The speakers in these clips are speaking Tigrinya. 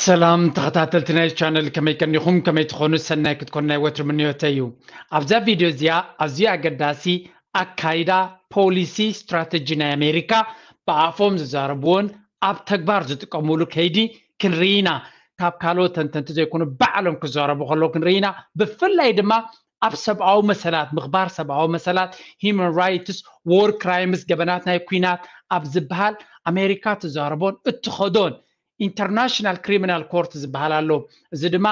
ሰላም ተኸታተልቲ ናይ ቻነል፣ ከመይ ቀኒኹም? ከመይ ትኾኑ? ሰናይ ክትኮኑ ናይ ወትሩ ምንዮተይ እዩ። ኣብዛ ቪድዮ እዚኣ ኣዝዩ ኣገዳሲ ኣካይዳ፣ ፖሊሲ፣ ስትራተጂ ናይ ኣሜሪካ ብኣፎም ዝዛረብዎን ኣብ ተግባር ዝጥቀሙሉ ከይዲ ክንርኢ ኢና። ካብ ካልኦት ተንተንቲ ዘይኮኑ ባዕሎም ክዛረቡ ከለዉ ክንርኢ ኢና። ብፍላይ ድማ ኣብ ሰብኣዊ መሰላት፣ ምኽባር ሰብኣዊ መሰላት፣ ሂማን ራይትስ፣ ዎር ክራይምስ፣ ገበናት ናይ ኲናት ኣብ ዝበሃል ኣሜሪካ ትዛረቦን እትኸዶን ኢንተርናሽናል ክሪሚናል ኮርት ዝበሃል ኣሎ። እዚ ድማ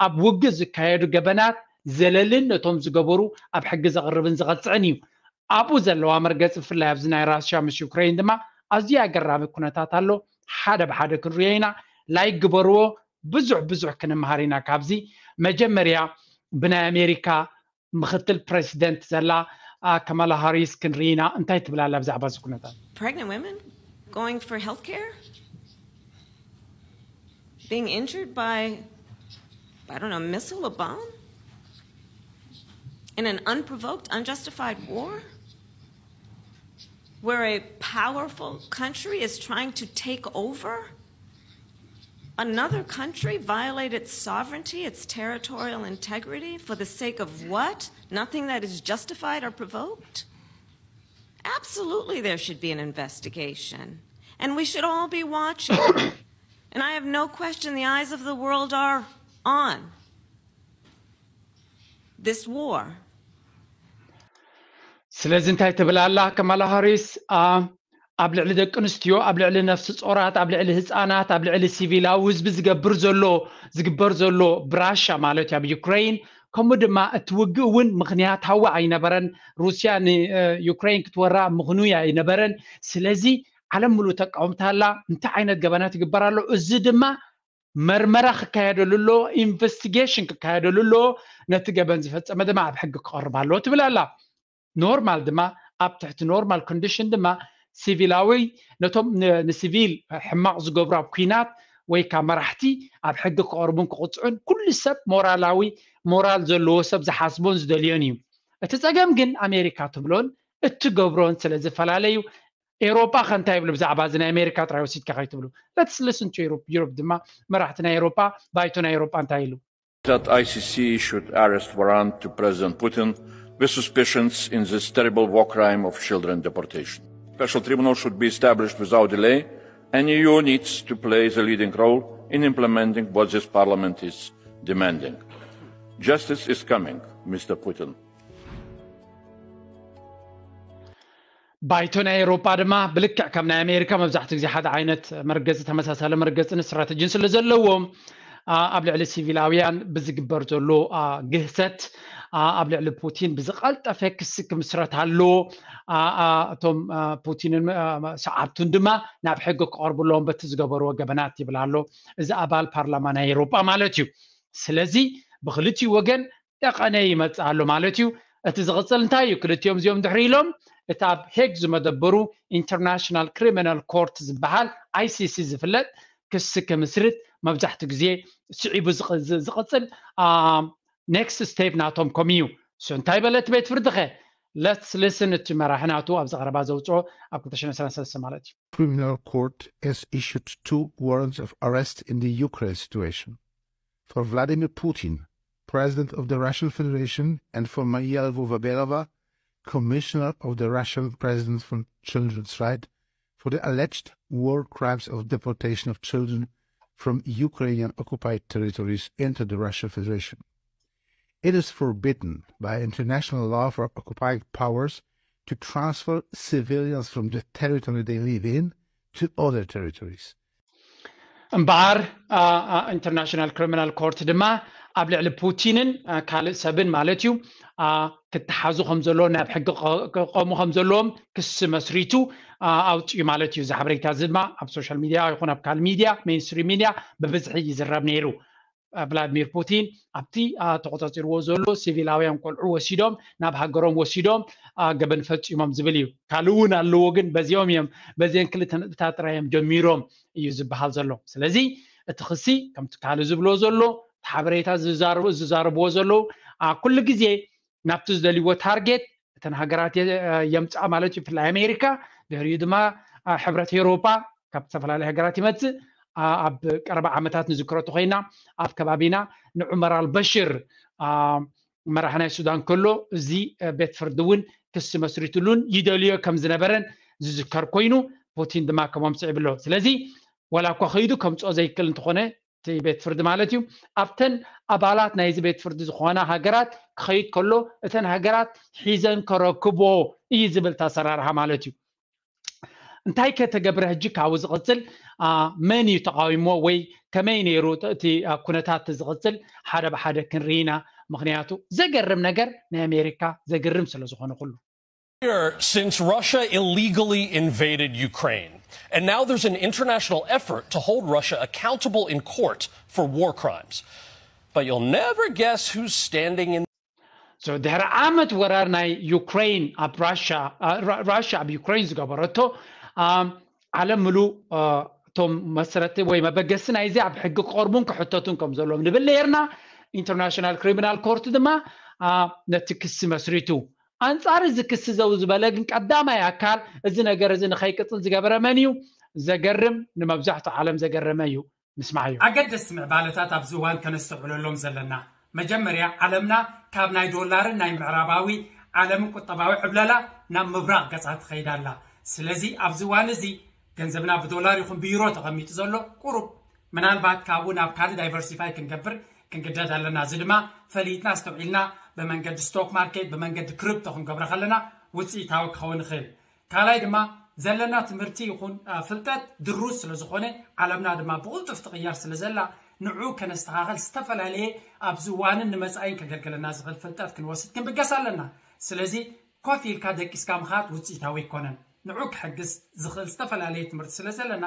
ኣብ ውግእ ዝካየዱ ገበናት ዘለልን ነቶም ዝገበሩ ኣብ ሕጊ ዘቕርብን ዝቐፅዕን እዩ። ኣብኡ ዘለዋ መርገፂ፣ ብፍላይ ኣብዚ ናይ ራሽያ ምስ ዩክሬን ድማ ኣዝዩ ኣገራሚ ኩነታት ኣሎ። ሓደ ብሓደ ክንሪኦ ኢና። ላይክ ግበርዎ። ብዙሕ ብዙሕ ክንመሃር ኢና ካብዚ። መጀመርያ ብናይ ኣሜሪካ ምክትል ፕሬዚደንት ዘላ፣ አ፣ ከማላ ሃሪስ ክንርኢ ኢና። እንታይ ትብል ኣላ ብዛዕባ እዚ ኩነታት? Pregnant women going for health care? Being injured by, I don't know, a missile, a bomb? In an unprovoked, unjustified war? Where a powerful country is trying to take over another country, violate its sovereignty, its territorial integrity, for the sake of what? Nothing that is justified or provoked? Absolutely, there should be an investigation. And we should all be watching. And I have no question the eyes of the world are on this war. ስለዚ እንታይ ትብል ኣላ ከማላ ሃሪስ? አ፣ ኣብ ልዕሊ ደቂ ኣንስትዮ፣ ኣብ ልዕሊ ነፍሲ ጾራት፣ ኣብ ልዕሊ ህፃናት፣ ኣብ ልዕሊ ሲቪላዊ ህዝቢ ዝገብር ዘሎ፣ ዝግበር ዘሎ ብራሻ ማለት እዩ፣ ኣብ ዩክሬን፣ ከምኡ ድማ እቲ ውግእ እውን ምኽንያታዊ ኣይነበረን። ሩስያ ንዩክሬን ክትወራ ምኽኑይ ኣይነበረን። ስለዚ ዓለም ሙሉእ ተቃውምታ ኣላ። እንታይ ዓይነት ገበናት ይግበር ኣሎ? እዚ ድማ መርመራ ክካየደሉ ኣሎ፣ ኢንቨስቲጌሽን ክካየደሉ ኣሎ። ነቲ ገበን ዝፈጸመ ድማ ኣብ ሕጊ ክቐርብ ኣለዎ ትብል ኣላ። ኖርማል ድማ ኣብ ትሕቲ ኖርማል ኮንዲሽን ድማ ሲቪላዊ ነቶም ን- ንሲቪል ሕማቕ ዝገብሩ ኣብ ኩናት ወይ ካብ መራሕቲ ኣብ ሕጊ ክቐርቡን ክቕፅዑን ኩሉ ሰብ ሞራላዊ ሞራል ዘለዎ ሰብ ዝሓስቦን ዝደልዮን እዩ። እቲ ፀገም ግን ኣሜሪካ ትብሎን እትገብሮን ስለ ዝፈላለዩ ኤሮጳ ከ እንታይ ይብሉ ብዛዕባ እዚ ናይ ኣሜሪካ ጥራይ ወሲድካ ከይትብሉ። Let's listen to Europe. ዩሮፕ ድማ መራሕቲ ናይ ኤሮጳ ባይቶ ናይ ኤሮጳ እንታይ ኢሉ? That I C C issued arrest warrant to President Putin with suspicions in this terrible war crime of children deportation. Special tribunal should be established without delay, and E U needs to play the leading role in implementing what this parliament is demanding. Justice is coming, Mister Putin. ባይቶ ናይ ኤሮጳ ድማ ብልክዕ ከም ናይ ኣሜሪካ መብዛሕትኡ ግዜ ሓደ ዓይነት መርገፂ፣ ተመሳሳሊ መርገፅን ስትራተጂን ስለ ዘለዎም፣ አ፣ ኣብ ልዕሊ ሲቪላውያን ብዝግበር ዘሎ፣ አ፣ ግህሰት፣ አ፣ ኣብ ልዕሊ ፑቲን ብዝቐልጠፈ ክሲ ክምስረት ኣለዎ። አ፣ አ፣ እቶም፣ አ፣ ፑቲንን፣ አ፣ ሰዓብቱን ድማ ናብ ሕጊ ክቐርቡ ኣለዎም በቲ ዝገበርዎ ገበናት ይብል ኣሎ እዚ ኣባል ፓርላማ ናይ ኤሮጳ ማለት እዩ። ስለዚ ብክልቲኡ ወገን ጠቐነ ይመጽእ ኣሎ ማለት እዩ። እቲ ዝቕጽል እንታይ እዩ? ክልቲኦም እዚኦም ድሕሪ ኢሎም እቲ ኣብ ሄግ ዝመደበሩ ኢንተርናሽናል ክሪሚናል ኮርት ዝበሃል I C C ዝፍለጥ ክሲ ክምስርት መብዛሕትኡ ግዜ ስዒቡ ዝቕ- ዝ- ዝቕጽል ኔክስት ስቴፕ ናቶም ከም እዩ። እሱ እንታይ በለ እቲ ቤት ፍርዲ ኸ? Let's listen እቲ መራሒ ናቱ ኣብዚ ቀረባ ዘውፅኦ ኣብ ክልተ ሽሕን ዕስራን ሰለስተ ማለት እዩ። Criminal Court has issued two warrants of arrest in the Ukraine situation. For Vladimir Putin, President of the Russian Federation, and for Maria Lvova-Belova, Commissioner of the Russian President for Children's Rights, for the alleged war crimes of deportation of children from Ukrainian occupied territories into the Russian Federation. It is forbidden by international law for occupying powers to transfer civilians from the territory they live in to other territories. እምበኣር ኢንተርናሽናል ክሪሚናል ኮርት ድማ ኣብ ልዕሊ ፑቲንን ካልእ ሰብን ማለት እዩ ክተሓዙ ከም ዘለዎም፣ ናብ ሕጊ ክቐሙ ከም ዘለዎም ክሲ መስሪቱ ኣውፅኡ ማለት እዩ። እዚ ሓበሬታ እዚ ድማ ኣብ ሶሻል ሚድያ ይኹን ኣብ ካልእ ሚድያ፣ ሜንስትሪም ሚድያ ብብዝሒ ይዝረብ ነይሩ። ቭላድሚር ፑቲን ኣብቲ ተቆፃፂርዎ ዘሎ ሲቪላውያን ቆልዑ ወሲዶም ናብ ሃገሮም ወሲዶም ገበን ፈፂሞም ዝብል እዩ። ካልእ እውን ኣለዎ፣ ግን በዚኦም እዮም በዚአን ክልተ ነጥብታት ጥራይ እዮም ጀሚሮም እዩ ዝበሃል ዘሎ። ስለዚ እቲ ክሲ ከምቲ ካልእ ዝብሎ ዘሎ ሓበሬታ ዝዛረብዎ ዘለዉ ኩሉ ግዜ ናብቲ ዝደልይዎ ታርጌት እተን ሃገራት የምፅኣ ማለት እዩ። ብፍላይ ኣሜሪካ፣ ድሕሪኡ ድማ ሕብረት ኤውሮጳ ካብ ዝተፈላለዩ ሃገራት ይመፅእ። ኣብ ቀረባ ዓመታት ንዝክሮ ተኮይና ኣብ ከባቢና ንዑመር ኣልበሽር መራሕ ናይ ሱዳን ከሎ እዚ ቤት ፍርዲ እውን ክሲ መስሪትሉን ይደልዮ ከም ዝነበረን ዝዝከር ኮይኑ ፑቲን ድማ ከምኦም ስዒብ ኣሎ። ስለዚ ዋላ እኳ ከይዱ ከምፅኦ ዘይክእል እንተኾነ እቲ ቤት ፍርዲ ማለት እዩ ኣብተን ኣባላት ናይዚ ቤት ፍርዲ ዝኾና ሃገራት ክኸይድ ከሎ እተን ሃገራት ሒዘን ከረክቦ እዩ ዝብል ኣሰራርሓ ማለት እዩ። እንታይ ከተገብረ ሕጂ ካብኡ ዝቕፅል መን እዩ ተቃዊሞ ወይ ከመይ ነይሩ እቲ ኩነታት ዝቕፅል ሓደ ብሓደ ክንርኢ ኢና። ምክንያቱ ዘገርም ነገር ናይ ኣሜሪካ ዘገርም ስለዝኾነ ኩሉ Since Russia illegally invaded Ukraine, and now there's an international effort to hold Russia accountable in court for war crimes. But you'll never guess who's standing in ድሕሪ ዓመት ወራር ናይ ዩክሬን ኣብ ራሻ ኣብ ዩክሬን ዝገበረቶ ዓለም ምሉ እቶም መስረቲ ወይ መበገሲ ናይዚ ኣብ ሕጊ ክቐርቡን ክሕተቱን ከም ዘለዎም ንብል ነርና። ኢንተርናሽናል ክሪሚናል ኮርት ድማ ነቲ ክሲ መስሪቱ ኣንጻር እዚ ክሲ ዘው ዝበለ ግን ቀዳማይ ኣካል እዚ ነገር እዚ ንኸይቅጽል ዝገበረ መን እዩ? ዘገርም ንመብዛሕትኡ ዓለም ዘገረመ እዩ። ንስማዓዮ። ኣገደስቲ ምዕባለታት ኣብዚ እዋን ከነስተውዕለሎም ዘለና፣ መጀመርያ ዓለምና ካብ ናይ ዶላርን ናይ ምዕራባዊ ዓለምን ቁጠባዊ ዕብለላ ናብ ምብራቕ ገጻ ትኸይድ ኣላ። ስለዚ ኣብዚ እዋን እዚ ገንዘብና ብዶላር ይኹን ብዩሮ ተቐሚጡ ዘሎ ቁሩብ ምናልባት ካብኡ ናብ ካልእ ዳይቨርሲፋይ ክንገብር ክንግደድ ኣለና። እዚ ድማ ፈሊጥና ኣስተውዒልና ብመንገዲ ስቶክ ማርኬት ብመንገዲ ክሪፕቶ ክንገብሮ ከለና ውፅኢታዊ ክኸውን ይኽእል። ካልኣይ ድማ ዘለና ትምህርቲ ይኹን ፍልጠት ድሩት ስለ ዝኾነ ዓለምና ድማ ብቕልጡፍ ትቕየር ስለ ዘላ ንዑ ከነስተኻኸል ዝተፈላለየ ኣብዚ እዋንን ንመፃኢን ከገልግለና ዝኽእል ፍልጠት ክንወስድ ክንብገስ ኣለና። ስለዚ ኮፍ ኢልካ ደቂስካ ምኻድ ውፅኢታዊ ኣይኮነን። ንዑ ክሕግዝ ዝኽእል ዝተፈላለየ ትምህርቲ ስለ ዘለና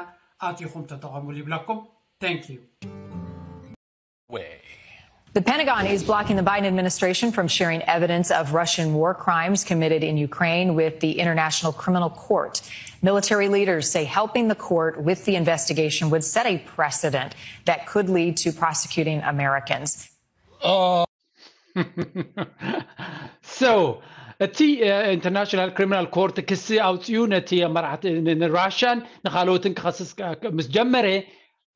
ኣቲኹም ተጠቐሙሉ ይብለኩም። Thank you። The Pentagon is blocking the Biden administration from sharing evidence of Russian war crimes committed in Ukraine with the International Criminal Court. Military leaders say helping the court with the investigation would set a precedent that could lead to prosecuting Americans. So እቲ ኢንተርናሽናል ክሪሚናል ኮርት ክሲ ኣውፅኡ ነቲ መራሕቲ ንራሽያን ንካልኦትን ክኸስስ ምስ ጀመረ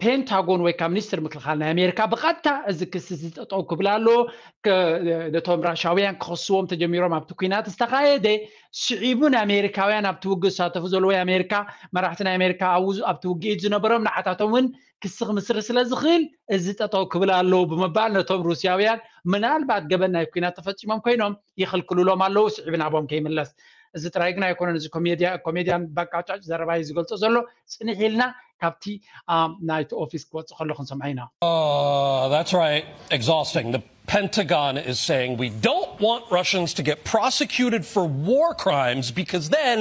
ፔንታጎን ወይ ካብ ሚኒስትር ምክልኻል ናይ ኣሜሪካ ብቐጥታ እዚ ክሲ እዚ ጠጠው ክብል ኣለዎ። ነቶም ራሻውያን ክኸስዎም ተጀሚሮም ኣብቲ ኩናት ዝተኻየደ ስዒቡ ንኣሜሪካውያን ኣብቲ ውግእ ዝሳተፉ ዘለዉ ኣሜሪካ መራሕቲ ናይ ኣሜሪካ ኣብቲ ውግኢት ዝነበሮም ንዓታቶም እውን ክሲ ክምስር ስለ ዝኽእል እዚ ጠጠው ክብል ኣለዎ ብምባል ነቶም ሩስያውያን ምናልባት ገበን ናይ ኩናት ተፈፂሞም ኮይኖም ይኽልክሉሎም ኣለዉ። ስዒቡ ናቦም ከይምለስ እዚ ጥራይ ግን ኣይኮነን። እዚ ኮሜድያን ባቃጫጭ ዘረባ እዩ ዝገልፆ ዘሎ። ፅንሕ ኢልና ካብቲ ናይቲ ኦፊስ ክወፅእ ከሎ ክንሰምዖ ኢና። That's right. Exhausting. The Pentagon is saying we don't want Russians to get prosecuted for war crimes because then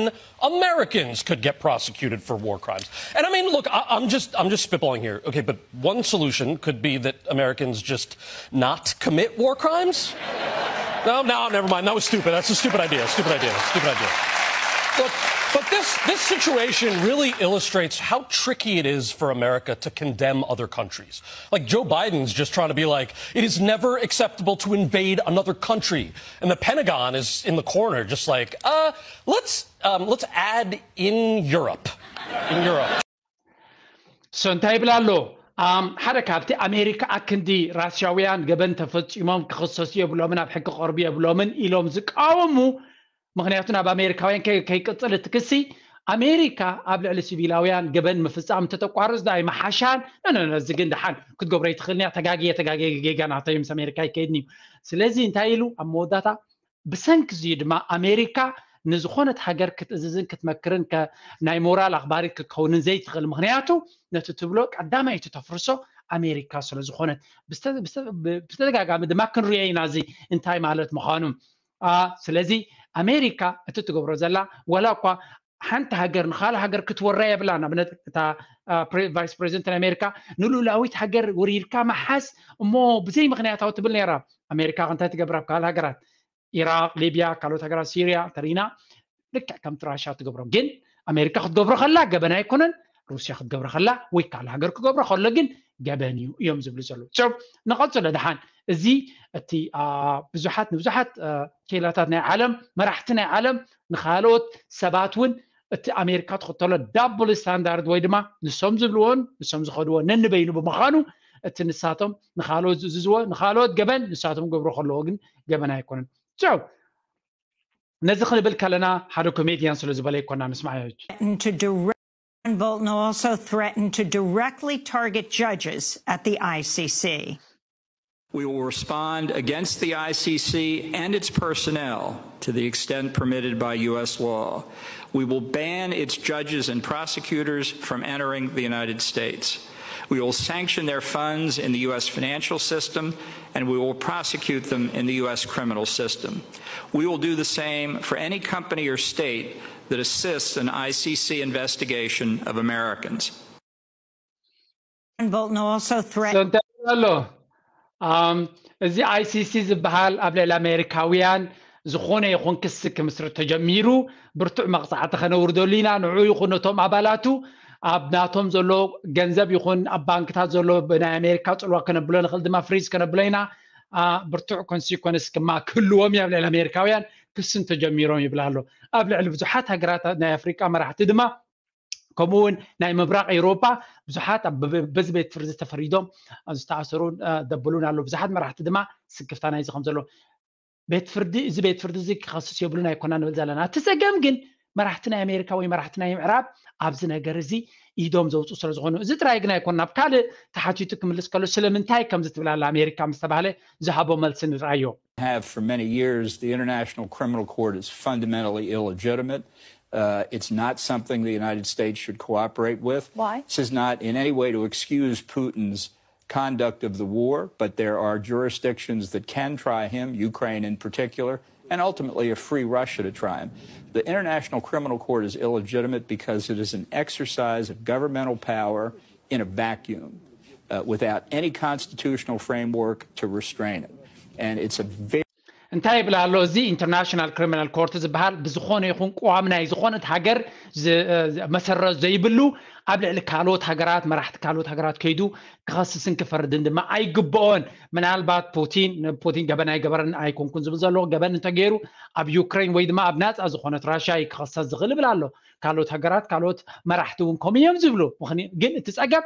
Americans could get prosecuted for war crimes. And I mean, look, I, I'm just I'm just spitballing here, okay? But one solution could be that Americans just not commit war crimes. No, no, never mind. That was stupid. That's a stupid idea. Stupid idea. Stupid idea. But but this this situation really illustrates how tricky it is for America to condemn other countries. Like Joe Biden's just trying to be like, it is never acceptable to invade another country, and the Pentagon is in the corner, just like, uh, let's um, let's add in Europe, in Europe. So እንታይ ይብል ኣሎ? ሓደ ካብቲ ኣሜሪካ ኣክንዲ ራሽያውያን ገበን ተፈፂሞም ክኽሰሱ የብሎምን ኣብ ሕጊ ክቐርቡ የብሎምን ኢሎም ዝቃወሙ ምክንያቱ ናብ ኣሜሪካውያን ከይቅፅል እቲ ክሲ ኣሜሪካ ኣብ ልዕሊ ሲቪላውያን ገበን ምፍፃም እንተተቋርፅ ዶ ኣይመሓሻን? ነነዚ ግን ደሓን ክትገብሮ ይትኽእልንያ ተጋግየ ተጋግየ ጌጋ ናተይ ምስ ኣሜሪካ ይከይድን እዩ። ስለዚ እንታይ ኢሉ ኣብ መወዳእታ ብሰንኪ እዚ ድማ ኣሜሪካ ንዝኾነት ሃገር ክትእዝዝን ክትመክርን ናይ ሞራል ኣኽባሪት ክትከውንን ዘይትኽእል ምክንያቱ ነቲ ትብሎ ቀዳማይቲ ተፍርሶ ኣሜሪካ ስለዝኾነት ብተደጋጋሚ ድማ ክንሪኦ ኢና እዚ እንታይ ማለት ምዃኑ። ስለዚ ኣሜሪካ እቲ ትገብሮ ዘላ ዋላ እኳ ሓንቲ ሃገር ንኻልእ ሃገር ክትወራ የብላን። ኣብነት እታ ቫይስ ፕሬዚደንት ናይ ኣሜሪካ ንልኡላዊት ሃገር ወሪርካ ምሓዝ እሞ ብዘይ ምክንያታዊ ትብል ነይራ። ኣሜሪካ እንታይ ትገብር ኣብ ካልእ ሃገራት ኢራቅ፣ ሊብያ፣ ካልኦት ሃገራት ሲርያ ተሪና ልክዕ ከምቲ ራሻ ትገብሮ ግን ኣሜሪካ ክትገብሮ ከላ ገበን ኣይኮነን። ሩስያ ክትገብሮ ከላ ወይ ካልእ ሃገር ክገብሮ ከሎ ግን ገበን እዩ እዮም ዝብሉ ዘለዉ። So ንቐጽሎ ደሓን፣ እዚ እቲ ብዙሓት ንብዙሓት ክኢላታት ናይ ዓለም፣ መራሕቲ ናይ ዓለም፣ ንኻልኦት ሰባት እውን እቲ ኣሜሪካ ትኽተሎ double standard ወይ ድማ ንሶም ዝብልዎን ንሶም ዝኸድዎ ነንበይኑ ብምዃኑ፣ እቲ ንሳቶም ንኻልኦት ዝእዝዝዎ ንኻልኦት ገበን፣ ንሳቶም ገብሮ ከለዎ ግን ገበን ኣይኮነን። So ነዚ ክንብል ከለና ሓደ ኮሜድያን ስለ ዝበለ ኣይኮና፣ ንስማዕ። Bolton also threatened to directly target judges at the I C C. We will respond against the I C C and its personnel to the extent permitted by U S law. We will ban its judges and prosecutors from entering the United States. We will sanction their funds in the U S financial system, and we will prosecute them in the U S criminal system. We will do the same for any company or state that assists an I C C investigation of Americans. Bolton also threatened. ኣሎ። እዚ I C C ዝበሃል ኣብ ልዕሊ ኣሜሪካውያን ዝኾነ ይኹን ክሲ ክምስርት ተጀሚሩ፣ ብርቱዕ መቕጻዕቲ ከነውርደሉ ኢና። ንዑ ይኹን ነቶም ኣባላቱ ኣብ ናቶም ዘሎ ገንዘብ ይኹን ኣብ ባንክታት ዘሎ ብናይ ኣሜሪካ ጽልዋ ከነብሎ ንኽእል፣ ድማ ፍሪዝ ከነብሎ ኢና። ብርቱዕ ኮንሲኮንስ ድማ ክህልዎም እዩ ኣብ ልዕሊ ኣሜሪካውያን ክሲ እንተጀሚሮም ይብል ኣሎ። ኣብ ልዕሊ ብዙሓት ሃገራት ናይ ኣፍሪቃ መራሕቲ ድማ ከምኡ እውን ናይ ምብራቕ ኤውሮጳ ብዙሓት በዚ ቤት ፍርዲ ተፈሪዶም ዝተኣሰሩን ደብሉን ኣለዉ። ብዙሓት መራሕቲ ድማ ስክፍታ ናይዚ ከም ዘሎ ቤት ፍርዲ፣ እዚ ቤት ፍርዲ እዚ ክኸስስ የብሉን ኣይኮና ንብል ዘለና። እቲ ጸገም ግን መራሕቲ ናይ ኣሜሪካ ወይ መራሕቲ ናይ ምዕራብ ኣብዚ ነገር እዚ ኢዶም ዘውፅኡ ስለ ዝኾኑ፣ እዚ ጥራይ ግን ኣይኮን። ናብ ካልእ ተሓቲቱ ክምልስ ከሎ ስለምንታይ ከምዚ ትብል ኣላ ኣሜሪካ ምስ ተባህለ ዝሃቦ መልሲ ንርኣዮ። Have for many years, the International Criminal Court is fundamentally illegitimate. Uh, it's not something the United States should cooperate with. Why? This is not in any way to excuse Putin's conduct of the war, but there are jurisdictions that can try him, Ukraine in particular, and ultimately a free Russia to try him. The International Criminal Court is illegitimate because it is an exercise of governmental power in a vacuum uh, without any constitutional framework to restrain it. And it's a very እንታይ ይብል ኣሎ እዚ ኢንተርናሽናል ክሪሚናል ኮርት ዝበሃል? ብዝኾነ ይኹን ቅዋም ናይ ዝኾነት ሃገር መሰረት ዘይብሉ ኣብ ልዕሊ ካልኦት ሃገራት፣ መራሕቲ ካልኦት ሃገራት ከይዱ ክኸስስን ክፈርድን ድማ ኣይግብኦን። ምናልባት ፑቲን ንፑቲን ገበን ኣይገበረን ኣይኮንኩን ዝብል ዘሎ፣ ገበን እንተገይሩ ኣብ ዩክሬን ወይ ድማ ኣብ ናፃ ዝኾነት ራሽያ እዩ ክኸሰስ ዝኽእል ይብል ኣሎ። ካልኦት ሃገራት፣ ካልኦት መራሕቲ እውን ከምኡ እዮም ዝብሉ። ግን እቲ ፀገም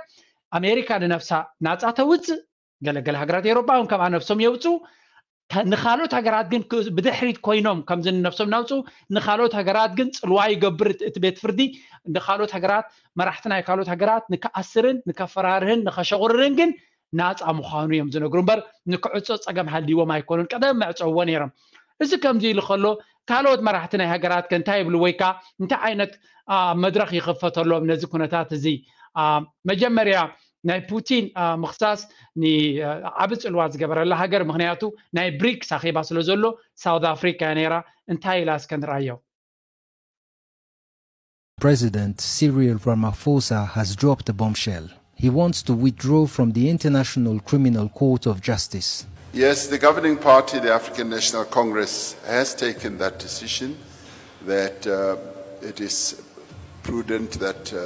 ኣሜሪካ ንነፍሳ ናፃ ተውፅእ፣ ገለገለ ሃገራት ኤውሮጳ እውን ከምኣ ነፍሶም የውፅኡ። ንካልኦት ሃገራት ግን ብድሕሪት ኮይኖም ከምዚ ንነፍሶም ናውፅኡ፣ ንካልኦት ሃገራት ግን ፅልዋ ይገብር እቲ ቤት ፍርዲ። ንካልኦት ሃገራት፣ መራሕቲ ናይ ካልኦት ሃገራት ንክኣስርን ንከፈራርህን ንከሸቑርርን ግን ናፃ ምዃኑ እዮም ዝነግሩ እምበር ንክዕፆ ፀገም ሃልይዎም ኣይኮኑን። ቀደም መዕፀውዎ ነይሮም። እዚ ከምዚ ኢሉ ከሎ ካልኦት መራሕቲ ናይ ሃገራት ከ እንታይ ይብሉ ወይ ከዓ እንታይ ዓይነት መድረኽ ይኽፈተሎም ነዚ ኩነታት እዚ? መጀመርያ ናይ ፑቲን ምኽሳስ ንዓቢ ፅልዋ ዝገበረላ ሃገር፣ ምክንያቱ ናይ ብሪክስ ኣኼባ ስለ ዘሎ ሳውት ኣፍሪካ እያ ነይራ። እንታይ ኢላ እስከ ንርኣዮ። President Cyril Ramaphosa has dropped a bombshell. He wants to withdraw from the International Criminal Court of Justice. Yes, the governing party, the African National Congress, has taken that decision that uh, it is prudent that uh,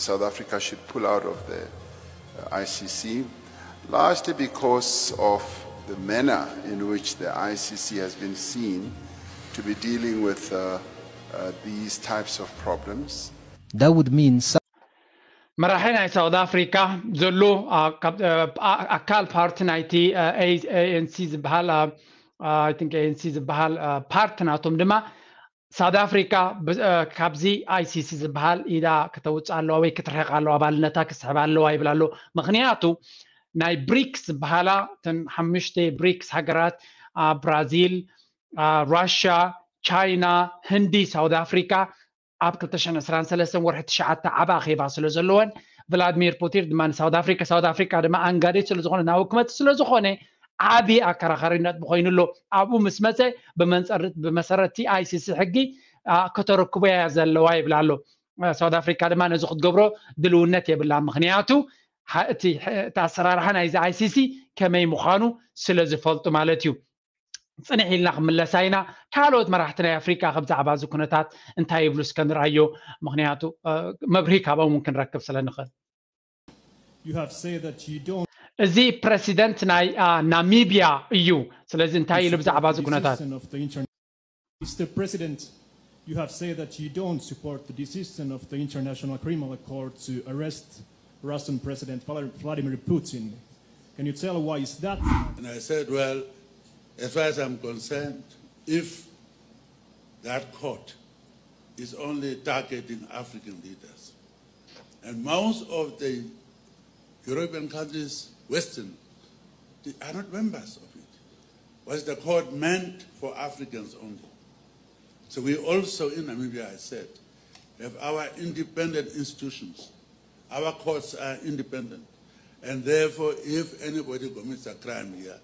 South Africa should pull out of the uh, I C C, largely because of the manner in which the I C C has been seen to be dealing with uh, uh, these types of problems. That would mean መራሒ ናይ ሳውት ኣፍሪካ ዘሎ ኣካል ፓርቲ ናይቲ ኤንሲ ዝበሃል፣ ኤንሲ ዝበሃል ፓርቲ ናቶም ድማ ሳውት ኣፍሪካ ካብዚ ኣይሲሲ ዝበሃል ኢዳ ክተውፅእ ኣለዋ ወይ ክትርሕቕ ኣለዋ፣ ኣባልነታ ክስሕብ ኣለዋ ይብል ኣሎ። ምክንያቱ ናይ ብሪክስ ዝበሃላ እተን ሓሙሽተ ብሪክስ ሃገራት ብራዚል፣ ራሽያ፣ ቻይና፣ ህንዲ፣ ሳውት ኣፍሪካ ኣብ ክልተ ሽሕን ዕስራን ሰለስተን ወርሒ ትሽዓተ ዓቢ ኣኼባ ስለ ዘለወን ቭላድሚር ፑቲን ድማ ንሳውት ኣፍሪካ፣ ሳውት ኣፍሪካ ድማ ኣንጋዲት ስለ ዝኾነ ናብኡ ክመፅእ ስለ ዝኾነ ዓቢ ኣከራኻሪነት ብኮይኑ ኣሎ። ኣብኡ ምስ መፀ ብመንፀር- ብመሰረትቲ ኣይሲሲ ሕጊ ከተረክቦ እያ ዘለዋ ይብል ኣሎ። ሳውት ኣፍሪካ ድማ ነዚ ክትገብሮ ድልውነት የብላ፣ ምክንያቱ እቲ ኣሰራርሓ ናይዚ ኣይሲሲ ከመይ ምዃኑ ስለ ዝፈልጡ ማለት እዩ። ፅንሕ ኢልና ክምለሳ ኢና። ካልኦት መራሕቲ ናይ ኣፍሪካ ከ ብዛዕባ እዚ ኩነታት እንታይ ይብሉ እስከ ንርኣዮ፣ ምክንያቱ መብርሂ ካብኦም እውን ክንረክብ ስለ ንኽእል። You have said that you don't እዚ ፕረሲደንት ናይ ናሚብያ እዩ። ስለዚ እንታይ ኢሉ ብዛዕባ እዚ ኩነታት? Mister President, you have said that you don't support the decision of the International Criminal Court to arrest Russian President Vladimir Putin. Can you tell why is that? And I said, well, as far as I'm concerned, if that court is only targeting African leaders, and most of the European countries, Western, they are not members of it. Was the court meant for Africans only? So we also in Namibia, I said, have our independent institutions. Our courts are independent. And therefore, if anybody commits a crime here,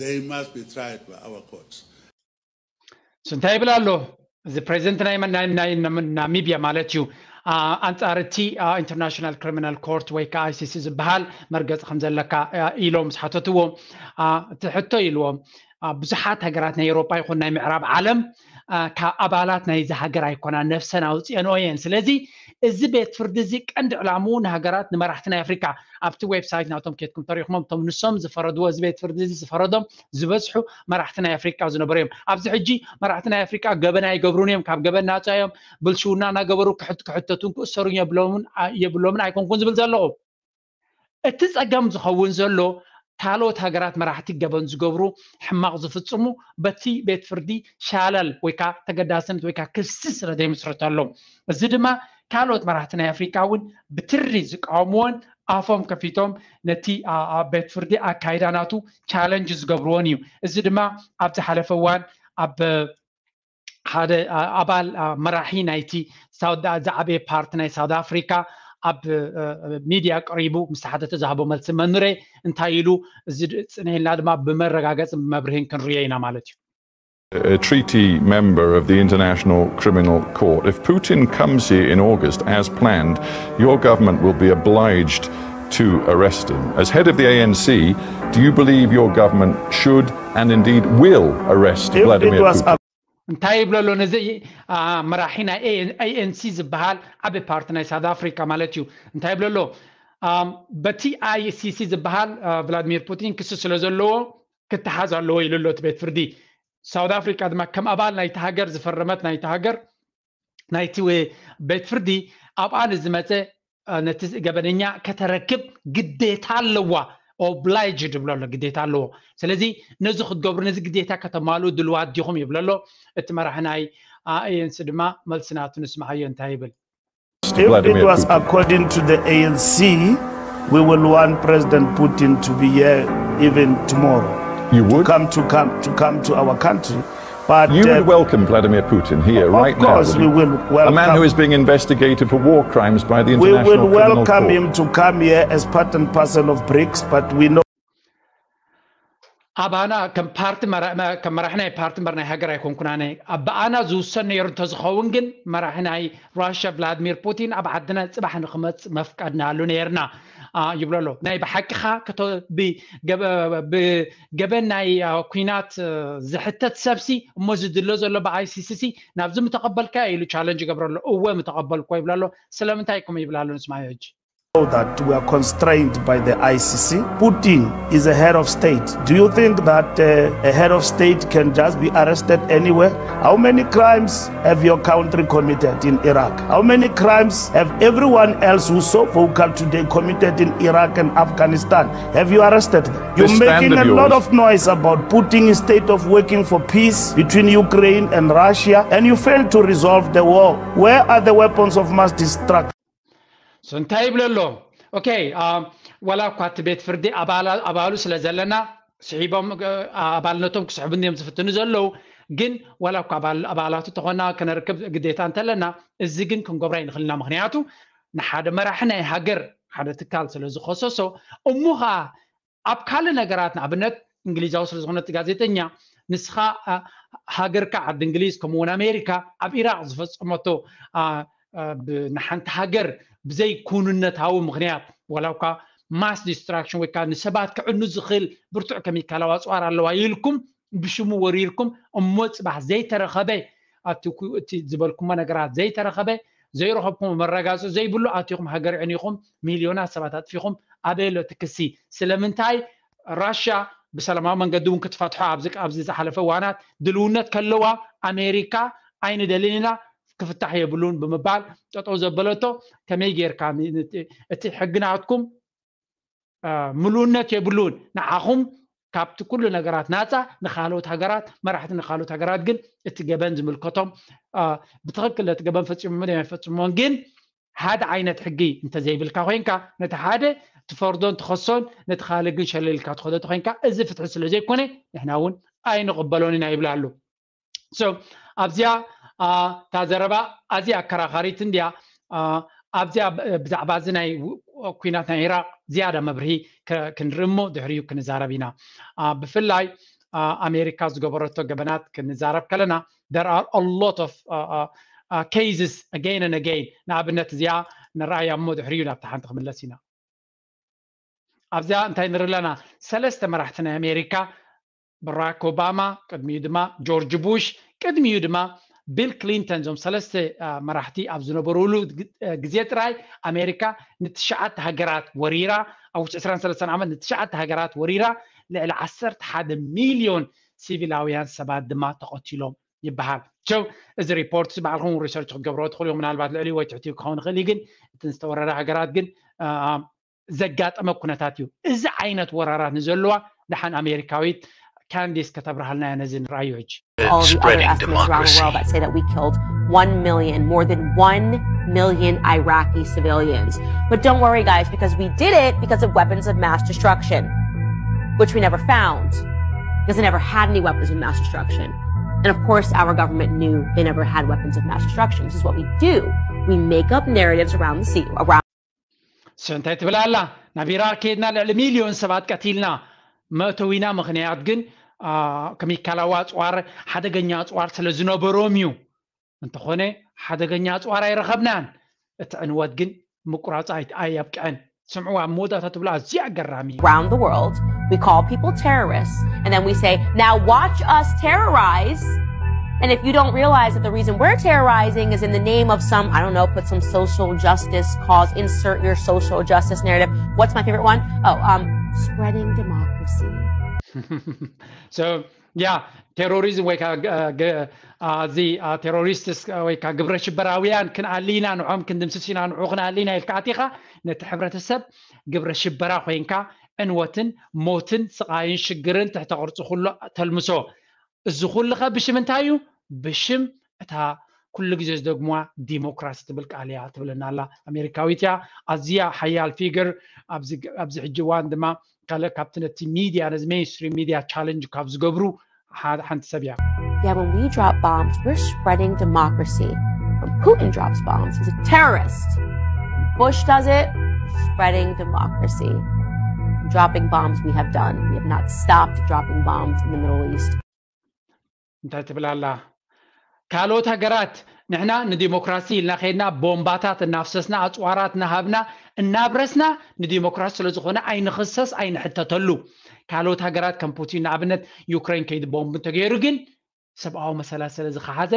they must be tried by our courts. እንታይ ይብል ኣሎ እዚ ፕሬዚደንት ናይ ናሚቢያ ማለት እዩ። ኣንፃር እቲ ኢንተርናሽናል ክሪሚናል ኮርት ወይ ከዓ ኣይሲሲ ዝበሃል መርገፂ ከም ዘለካ ኢሎም ምስ ሓተትዎ፣ እቲ ሕቶ ኢልዎም፣ ብዙሓት ሃገራት ናይ ኤውሮጳ ይኹን ናይ ምዕራብ ዓለም ካብ ኣባላት ናይዚ ሃገር ኣይኮና፣ ነፍሰን ኣውፅአንኦ እየን። ስለዚ እዚ ቤት ፍርዲ እዚ ቀንዲ ዕላምኡ ንሃገራት፣ ንመራሕቲ ናይ ኣፍሪካ፣ ኣብቲ ዌብሳይት ናቶም ኬድኩም ተሪኹሞም፣ እቶም ንሶም ዝፈረድዎ፣ እዚ ቤት ፍርዲ እዚ ዝፈረዶም ዝበዝሑ መራሕቲ ናይ ኣፍሪቃ ዝነበሩ እዮም። ኣብዚ ሕጂ መራሕቲ ናይ ኣፍሪቃ ገበን ኣይገብሩን እዮም፣ ካብ ገበን ናፃ እዮም፣ ብልሽውና እናገበሩ ክሕተቱን ክእሰሩን የብሎምን ኣይኮንኩን ዝብል ዘለኹ። እቲ ፀገም ዝኸውን ዘሎ ካልኦት ሃገራት መራሕቲ ገበን ዝገብሩ፣ ሕማቕ ዝፍፅሙ በቲ ቤት ፍርዲ ሻለል ወይ ከዓ ተገዳስነት ወይ ከዓ ክሲ ስለ ዘይምስረተሎም፣ እዚ ድማ ካልኦት መራሕቲ ናይ ኣፍሪቃ እውን ብትሪ ዝቃወምዎን ኣፎም ከፊቶም ነቲ ቤት ፍርዲ ኣካይዳ ናቱ ቻለንጅ ዝገብርዎን እዩ። እዚ ድማ ኣብ ዝሓለፈ እዋን ኣብ ሓደ ኣባል መራሒ ናይቲ ዝዓበየ ፓርቲ ናይ ሳውት ኣፍሪካ ኣብ ሚድያ ቀሪቡ ምስ ሓደ ተዛህቦ መልሲ መንረ እንታይ ኢሉ፣ እዚ ፅንሕልና ድማ ብመረጋገፅን ብመብርህን ክንርዮ ኢና ማለት እዩ። A treaty member of the International Criminal Court. If Putin comes here in August as planned, your government will be obliged to arrest him. As head of the A N C, do you believe your government should and indeed will arrest Vladimir Putin? እንታይ ይብለሎ ነዚ መራሒ ናይ ኤኤንሲ ዝበሃል ዓቢ ፓርቲ ናይ ሳውት ኣፍሪካ ማለት እዩ። እንታይ ይብለሎ? በቲ ኣይሲሲ ዝበሃል ቭላድሚር ፑቲን ክሲ ስለ ዘለዎ ክተሓዝ ኣለዎ ኢሉ ኣሎ እቲ ቤት ፍርዲ። ሳውት ኣፍሪካ ድማ ከም ኣባል ናይቲ ሃገር ዝፈረመት ናይቲ ሃገር ናይቲ ቤት ፍርዲ ኣብኣ ንዝመፀ ነቲ ገበነኛ ከተረክብ ግዴታ ኣለዋ። ኦብላይጅ ድብሎ ኣሎ፣ ግዴታ ኣለዎ። ስለዚ ነዚ ክትገብሩ፣ ነዚ ግዴታ ከተማልኡ ድልዋት ዲኹም ይብሎ ኣሎ። እቲ መራሒ ናይ ኤኤንሲ ድማ መልሲ ናቱ ንስምዓዮ እንታይ ይብል። If it was according to the A N C, we will want President Putin to be here even tomorrow. You would? Come to come to come to our country. But you would welcome Vladimir Putin here right now. Of course, we will welcome. A man who is being investigated for war crimes by the International Criminal Court. We will welcome him to come here as part and parcel of BRICS, but we know. ኣባና ከም ፓርቲ ከም መራሒ ናይ ፓርቲ እምበር ናይ ሃገር ኣይኮንኩን ኣነ። ብኣና ዝውሰን ነይሩ እንተዝኸውን ግን መራሒ ናይ ራሽያ ቭላድሚር ፑቲን ኣብ ዓድና ፅባሕ ንክመፅእ መፍቀድናሉ ነይርና ይብሎ ኣሎ። ናይ ብሓቂኻ ብገበን ናይ ኩናት ዝሕተት ሰብሲ እሞ ዝድሎ ዘሎ ብኣይሲሲሲ ናብዚ ምተቐበልካ ኢሉ ቻለንጅ ይገብሮ ኣሎ። እወ ምተቐበልኮ ይብሎ ኣሎ። ስለምንታይ ኢኩም ይብላ ኣሎ ንስማዮ ሕጂ። That we are constrained by the I C C. Putin is a head of state. Do you think that uh, a head of state can just be arrested anywhere? How many crimes have your country committed in Iraq? How many crimes have everyone else who's so vocal today committed in Iraq and Afghanistan? Have you arrested them? You're making a lot of noise about Putin instead of working for peace between Ukraine and Russia, and you fail to resolve the war. Where are the weapons of mass destruction? So እንታይ ይብለ ኣሎ? ኦኬ፣ ዋላ እኳ እቲ ቤት ፍርዲ ኣባሉ ስለ ዘለና ስሒቦም ኣባልነቶም ክስሕቡ እዮም ዝፍትኑ ዘለዉ። ግን ዋላ እኳ ኣባላቱ ተኾና ክነርክብ ግዴታ እንተለና፣ እዚ ግን ክንገብሮ ኣይንኽልና። ምክንያቱ ንሓደ መራሒ ናይ ሃገር ሓደ ትካል ስለ ዝኸሰሶ፣ እሞ ኸዓ ኣብ ካልእ ነገራት ንኣብነት እንግሊዛዊ ስለ ዝኾነ እቲ ጋዜጠኛ ንስኻ ሃገርካ ዓዲ እንግሊዝ ከምኡውን ኣሜሪካ ኣብ ኢራቅ ዝፈፀመቶ ንሓንቲ ሃገር ብዘይ ኩንነታዊ ምክንያት ዋላ እኳ ማስ ዲስትራክሽን ወይ ከዓ ንሰባት ክዕኑ ዝኽእል ብርቱዕ ከሚካላዊ ኣፅዋር ኣለዋ ኢልኩም ብሽሙ ወሪርኩም እሞ ፅባሕ ዘይተረኸበ ኣብቲ ዝበልኩሞ ነገራት ዘይተረኸበ ዘይረኸብኩም መረጋገፂ ዘይብሉ ኣቲኹም ሃገር ዕኒኹም ሚልዮናት ሰባት ኣጥፊኹም ኣበይ ኣሎ እቲ ክሲ? ስለምንታይ ራሽያ ብሰላማዊ መንገዲ እውን ክትፈትሖ ኣብዚ ኣብዚ ዝሓለፈ እዋናት ድልውነት ከለዋ ኣሜሪካ ኣይንደልን ኢና ክፍታሕ የብሉን ብምባል ጠጠው ዘበለቶ ከመይ ጌርካ እቲ ሕጊ ናትኩም ምሉእነት የብሉን ንዓኹም ካብቲ ኩሉ ነገራት ናፃ ንካልኦት ሃገራት መራሕቲ ንካልኦት ሃገራት ግን እቲ ገበን ዝምልከቶም ብትክክል እቲ ገበን ፈፂሞምን ኣይፈፅሞን ግን ሓደ ዓይነት ሕጊ እንተዘይብልካ ኮይንካ ነቲ ሓደ ትፈርዶን ትኸሶን ነቲ ካልእ ግን ሸለልካ ትኸዶ ኮይንካ እዚ ፍትሒ ስለ ዘይኮነ ንሕና እውን ኣይንቕበሎን ኢና ይብላ ኣሎ ኣብዚኣ እታ ዘረባ ኣዝያ ኣከራኻሪት እንድያ ኣብዚኣ ብዛዕባ እዚ ናይ ኩናት ናይ ኢራቅ ዝያዳ መብርሂ ክንርኢ እሞ ድሕሪኡ ክንዛረብ ኢና ብፍላይ ኣሜሪካ ዝገበረቶ ገበናት ክንዛረብ ከለና there are a lot of cases again and again ንኣብነት እዚኣ ንረኣያ እሞ ድሕሪኡ ናብቲ ሓንቲ ክምለስ ኢና ኣብዚኣ እንታይ ንርኢ ኣለና ሰለስተ መራሕቲ ናይ ኣሜሪካ ብራክ ኦባማ ቅድሚኡ ድማ ጆርጅ ቡሽ ቅድሚኡ ድማ ቢል ክሊንተን እዞም ሰለስተ መራሕቲ ኣብ ዝነበሩሉ ግዜ ጥራይ ኣሜሪካ ንትሽዓተ ሃገራት ወሪራ ኣብ ውሽጢ ዕስራን ሰለስተን ዓመት ንትሽዓተ ሃገራት ወሪራ ልዕሊ ዓሰርተ ሓደ ሚልዮን ሲቪላውያን ሰባት ድማ ተቐቲሎም ይበሃል ቸው እዚ ሪፖርት ባዕልኹም ሪሰርች ክትገብሮ ትኽእሉ ምናልባት ልዕሊ ወይ ትሕቲ ክኸውን ይኽእል ግን እቲ ዝተወረረ ሃገራት ግን ዘጋጠመ ኩነታት እዩ እዚ ዓይነት ወራራት ንዘለዋ ደሓን ኣሜሪካዊት ካንዲስ ከተብርሃልና እያ ነዚ ንርኣዩ ሕጂ all the other estimates around the world that say that we killed one million, more than one million Iraqi civilians. But don't worry, guys, because we did it because of weapons of mass destruction, which we never found because they never had any weapons of mass destruction. And of course, our government knew they never had weapons of mass destruction. This is what we do. We make up narratives around the sea, around እንታይ ትብል ኣላ ናብ ኢራቅ ከይድና ልዕሊ ሚልዮን ሰባት ቀቲልና መእተዊና ምኽንያት ግን ከሚካላዊ ኣፅዋር ሓደገኛ ኣፅዋር ስለ ዝነበሮም እዩ እንተኾነ ሓደገኛ ኣፅዋር ኣይረኸብናን እቲ ዕንወት ግን ምቁራፅ ኣይኣብቅዐን ስምዑ ኣብ መወዳእታ ትብሎ ኣዝዩ ኣገራሚ እዩ around the world. We call people terrorists, and then we say, now watch us terrorize. And if you don't realize that the reason we're terrorizing is in the name of some, I don't know, put some social justice cause, insert your social justice narrative. What's my favorite one? Oh, um, spreading democracy. so, yeah, terrorism ወይ እዚ ቴሮሪስትስ ወይ ከዓ ግብረ ሽበራውያን ክንኣሊ ኢና ንዖም ክንድምስስ ኢና ንዑ ክንኣሊ ኢና ኢልካ ኣቲኻ ነቲ ሕብረተሰብ ግብረ ሽበራ ኮይንካ ዕንወትን ሞትን ስቓይን ሽግርን ትሕተ ቅርፂ ኩሉ ተልምሶ እዚ ኩሉ ከ ብሽም እንታይ እዩ ብሽም እታ ኩሉ ግዜ ዝደግሙዋ ዲሞክራሲ ትብል ቃል እያ ትብለና ኣላ ኣሜሪካዊት እያ ኣዝያ ሓያል ፊገር ኣብዚ ሕጂ እዋን ድማ ካልእ ካብቲ ነቲ ሚድያ ነዚ ሜንስትሪም ሚድያ ቻለንጅ ካብ ዝገብሩ ሓንቲ ሰብ እያ Yeah, when we drop bombs, we're spreading democracy. When Putin drops bombs, he's a terrorist. When Bush does it, spreading democracy. Dropping bombs we have done. We have not stopped dropping bombs in the Middle East. እንታይ ትብል ኣላ ካልኦት ሃገራት ንሕና ንዲሞክራሲ ኢልና ከይድና ቦምባታት እናፍሰስና ኣፅዋራት እናሃብና እናብረስና ንዲሞክራሲ ስለዝኾነ ኣይንኽሰስ ኣይንሕተተሉ ካልኦት ሃገራት ከም ፑቲን ንኣብነት ዩክሬን ከይዲ ቦምብ እንተገይሩ ግን ሰብኣዊ መሰላት ስለ ዝኸሓዘ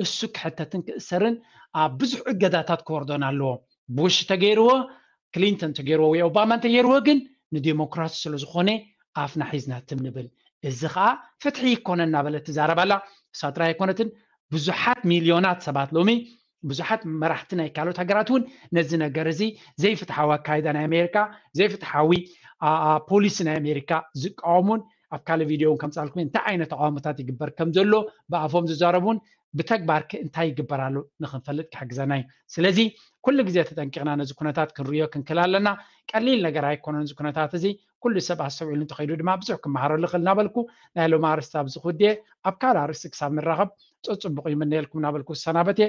እሱ ክሕተትን ክእሰርን ኣብ ብዙሕ እገዳታት ክወርዶን ኣለዎ ቡሽ ተገይርዎ ክሊንተን ተገይርዎ ወይ ኦባማ እንተገይርዎ ግን ንዲሞክራሲ ስለዝኾነ ኣፍና ሒዝና ትም ንብል እዚ ከዓ ፍትሒ ይኮነ እናበለት ትዛረብ ኣላ እሳ ጥራይ ኣይኮነትን ብዙሓት ሚልዮናት ሰባት ሎሚ ብዙሓት መራሕቲ ናይ ካልኦት ሃገራት እውን ነዚ ነገር እዚ ዘይፍትሓዊ ኣካይዳ ናይ ኣሜሪካ ዘይፍትሓዊ ፖሊሲ ናይ ኣሜሪካ ዝቃወሙን ኣብ ካልእ ቪድዮ እውን ከምፃልኩም እንታይ ዓይነት ተቃውሞታት ይግበር ከም ዘሎ ብኣፎም ዝዛረቡን ብተግባር እንታይ ይግበር ኣሎ ንክንፈልጥ ክሕግዘና እዩ ስለዚ ኩሉ ግዜ ተጠንቂቕና ነዚ ኩነታት ክንርዮ ክንክል ኣለና ቀሊል ነገር ኣይኮነን እዚ ኩነታት እዚ ኩሉ ሰብ ኣስተውዒሉ እንተኸይዱ ድማ ብዙሕ ክመሃረሉ ክእል እናበልኩ ናይ ሎም ኣርስቲ ኣብዚ ክውድየ ኣብ ካልእ ኣርስቲ ክሳብ ንራኸብ ፅፅቡቕ ይምነየልኩም እናበልኩ ዝሰናበት እየ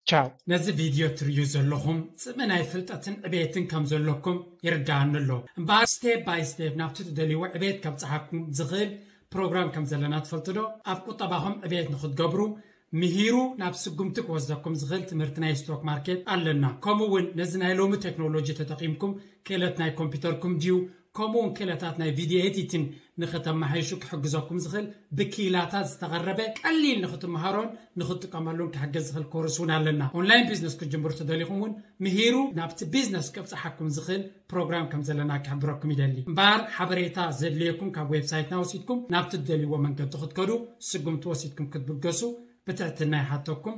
ቻው ነዚ ቪድዮ ትርእዩ ዘለኹም ፅምእ ናይ ፍልጠትን ዕቤትን ከም ዘለኩም ይርዳኣኒ ኣሎ እምበኣር ስቴፕ ባይ ስቴፕ ናብቲ ትደልይዎ ዕቤት ከብፅሓኩም ዝኽእል ፕሮግራም ከም ዘለና ትፈልጡ ዶ ኣብ ቁጠባኹም ዕቤት ንክትገብሩ ምሂሩ ናብ ስጉምቲ ክወስደኩም ዝኽእል ትምህርቲ ናይ ስቶክ ማርኬት ኣለና ከምኡ እውን ነዚ ናይ ሎሚ ቴክኖሎጂ ተጠቒምኩም ክእለት ናይ ኮምፒውተርኩም ድዩ ከምኡ እውን ክእለታት ናይ ቪድዮ ኤዲቲን ንኽተመሓይሹ ክሕግዘኩም ዝኽእል ብኪላታት ዝተቐረበ ቀሊል ንኽትመሃሮን ንኽትጥቀመሉን ክሕገዝ ዝኽእል ኮርስ እውን ኣለና። ኦንላይን ቢዝነስ ክትጅምሩ ተደሊኹም እውን ምሂሩ ናብቲ ቢዝነስ ከብፅሓኩም ዝኽእል ፕሮግራም ከም ዘለና ክሕብረኩም ይደሊ። እምበኣር ሓበሬታ ዘድልየኩም ካብ ዌብሳይትና ወሲድኩም ናብቲ ትደልይዎ መንገዲ ክትከዱ ስጉምቲ ወሲድኩም ክትብገሱ ብትሕትና ይሓተኩም።